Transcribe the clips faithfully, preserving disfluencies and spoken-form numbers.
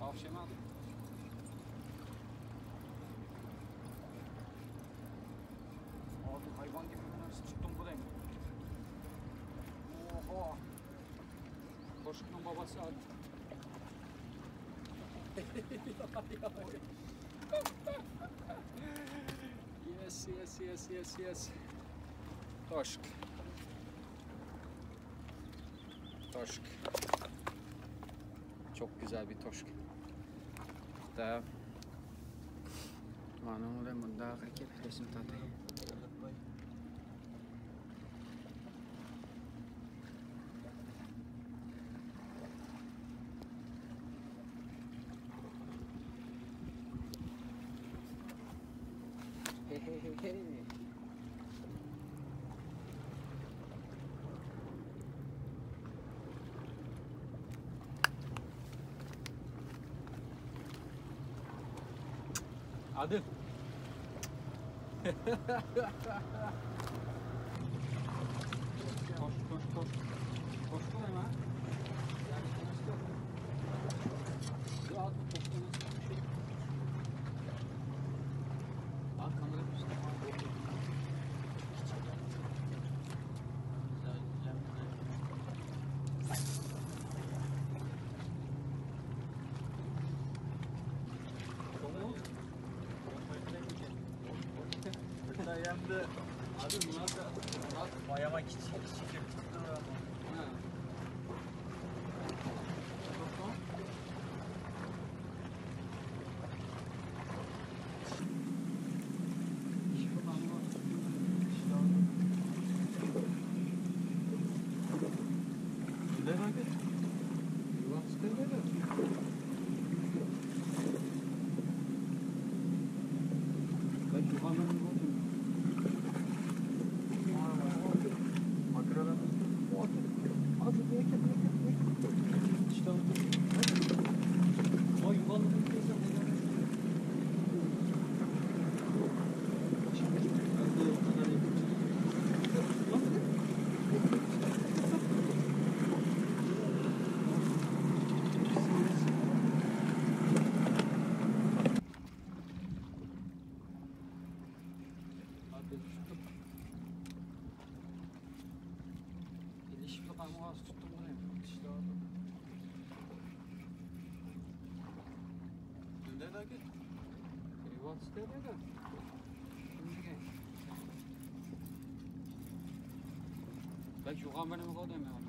Tavşan aldım. Abi hayvan gibi bir nasıl tuttum bu dayım. Oha. Koşkunun babası abi. Yes, yes, yes, yes, yes. Toşk. Toşk. Çok güzel bir toşk. Da. Mano, oraya mında, kaçıp resim tatayım. Hey, hey, hey, hey. Adil. Koş, koş, koş. Koş, koş hemen. Dur, al, koş, koş. Al, kamera. Sayemde abi, bunlar da, bunlar bayağı küçük, küçük. Ha. ئېلىشىپلا قالمىغان، تۇتتۇم بۇنى. ئىشلەۋاتىدۇ. نېمە دەيدۇ ئاكا؟ تېرىۋاتىسىز دەيدۇ. كىم دېگەن؟ بەك يوغان بىر نېمە قىلدى ماڭا.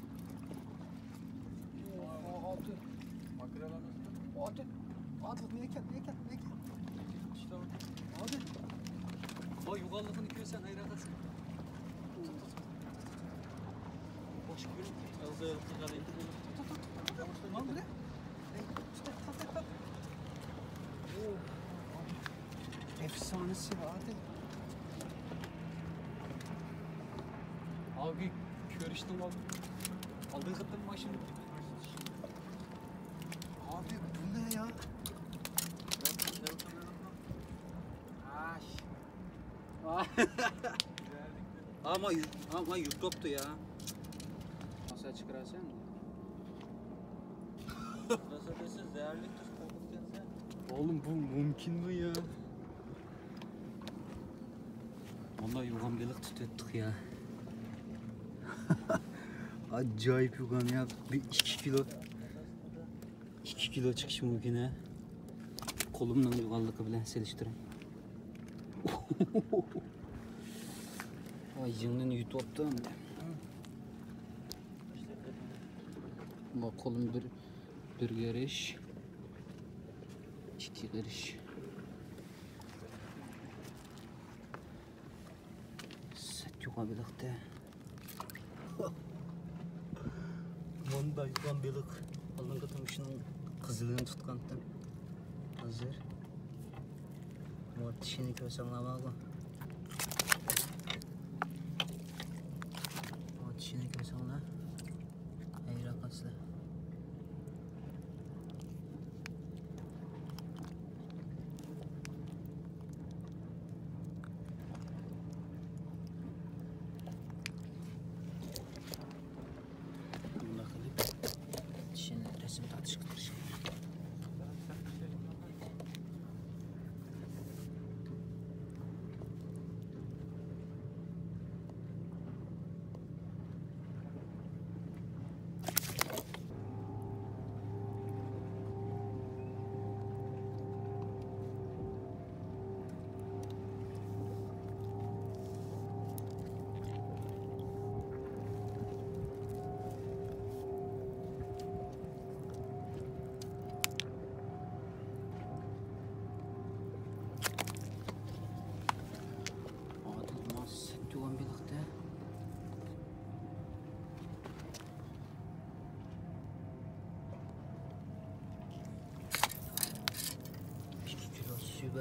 ئالتە. ماكرېل ئەمەسمۇ؟ ئالتە. ئالتە، نېكەت، نېكەت، نېكەت. ئالتە. ۋاي، يوغانلىقىنى كۆرسەڭ ھەيران قالىسەن. ئەپسانىسى بار. ئابى كۆرۈشتۈڭ ئالدىنقى قېتىم ماشىنا. ئابى بۇ نە يا؟ ئاش. ئاما، ئاما يۇتۇپتۇ يا. ماسا چىقىراسەن. زەھەرلىك تۇز قوقۇپ كەلسە. ئوغلۇم، بۇ مۇمكىنمۇ يا؟ ۋاللا يوغان بېلىق تۇتۇۋەتتۇق يا. ئاجايىپ يوغان يا. بىر ئىككى كىلو. ئىككى كىلو چىقىشى مۇمكىن ھە. قولۇمنىڭ يوغانلىقى بىلەن سېلىشتۇرۇڭ. ۋاي، يىڭنىنى يۇتۇۋاپتۇ ئەمدى. بۇ قولۇم بىر، بىر قېرىش، ئىككى قېرىش. سەت يوغان بېلىقتى. مۇندا يوغان بېلىق. ئالدىنقى قېتىم شۇنىڭ قىزىلىنى تۇتقانتىم. ھازىر. مۇ تىشىنى كۆرسەڭلار بارغۇ. مۇ تىشىنى كۆرسەڭلار. ھەيران قالىسىلەر. بۇنداق قىلىپ، چىشىنى رەسىم تارتىشقا تىرىشىڭ.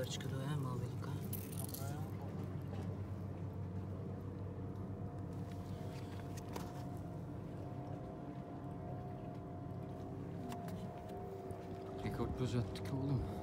چىقىدۇ ھە ماۋىلىكا. رېكورت بۇزاتتىكى ئوغلۇم.